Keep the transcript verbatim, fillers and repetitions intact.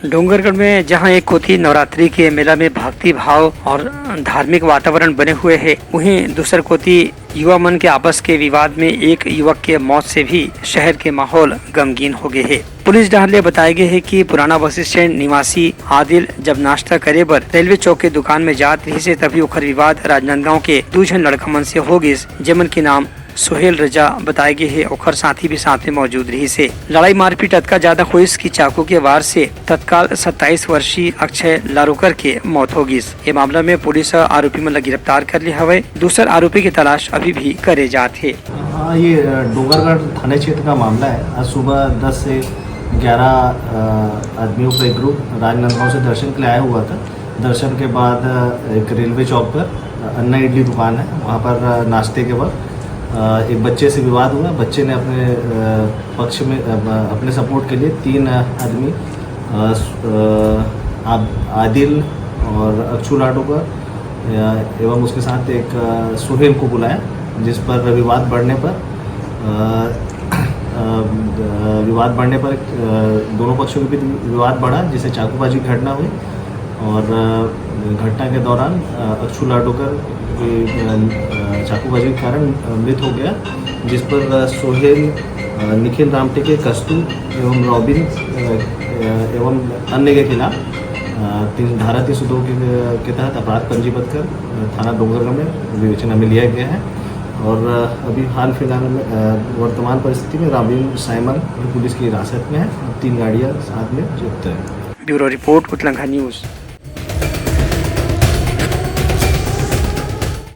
डोंगरगढ़ में जहां एक कोती नवरात्रि के मेला में भक्ति भाव और धार्मिक वातावरण बने हुए हे, वहीं दूसर कोती युवा मन के आपस के विवाद में एक युवक के मौत से भी शहर के माहौल गमगीन हो गए हे। पुलिस डहार ले बताए गए हे कि पुराना बस स्टैंड निवासी आदिल जब नाश्ता करे बर रेलवे चौक के दुकान में जात रहिस हे, तभी ओखर विवाद राजनांदगांव के दू झन लड़का मन से हो गिस, जेमन के नाम सोहेल रजा बताए गे हे, ओखर साथी भी साथ में मौजूद रहिस हे। लड़ाई मारपीट अतका ज्यादा होइस कि चाकू के वार से तत्काल सत्ताईस वर्षीय अक्षय लारोकर के मौत हो गिस। ये मामला में पुलिस ह आरोपी मन ला गिरफ्तार कर ले हवय। दूसर आरोपी की तलाश अभी भी करे जात हे। हाँ, ये, अ, डोंगरगढ़ थाना क्षेत्र का मामला है। आज सुबह दस से ग्यारह, अ, आदमियों का एक ग्रुप राजनांदगांव से दर्शन के लिए आया हुआ था। दर्शन के बाद, अ, एक रेलवे चौक पर, अ, अन्ना इडली दुकान है, वहाँ पर, अ, नाश्ते के वक्त, अ, एक बच्चे से विवाद हुआ। बच्चे ने अपने, अ, पक्ष में, अ, अपने सपोर्ट के लिए तीन, अ, आदमी, अ, स-, अ, आद-, आदिल और अक्षु लाडोकर, अ, एवं उसके साथ एक, अ, सुहेल को बुलाया, जिस पर विवाद बढ़ने पर, अ, अ, विवाद बढ़ने पर, अ, दोनों पक्षों के बीच विवाद बढ़ा, जिससे चाकूबाजी की घटना हुई और, अ, घटना के दौरान, अ, अक्षु लाडोकर भी, अ, अ, चाकूबाजी के कारण, अ, मृत हो गया, जिस पर, अ, सोहेल, अ, निखिल रामटेके, कस्तू एवं रॉबिन, अ, अ, एवं अन्य के खिलाफ, अ, तीन, धारा तीन सौ दो के, के तहत अपराध पंजीबद्ध कर, अ, थाना डोंगरगढ़ में विवेचना में लिया गया है। और, अ, अभी हाल फिलहाल में, अ, वर्तमान परिस्थिति में रॉबिन साइमन भी पुलिस की हिरासत में है और तीन गाड़ियां साथ में जब्त है। Bureau report, Utlangha news.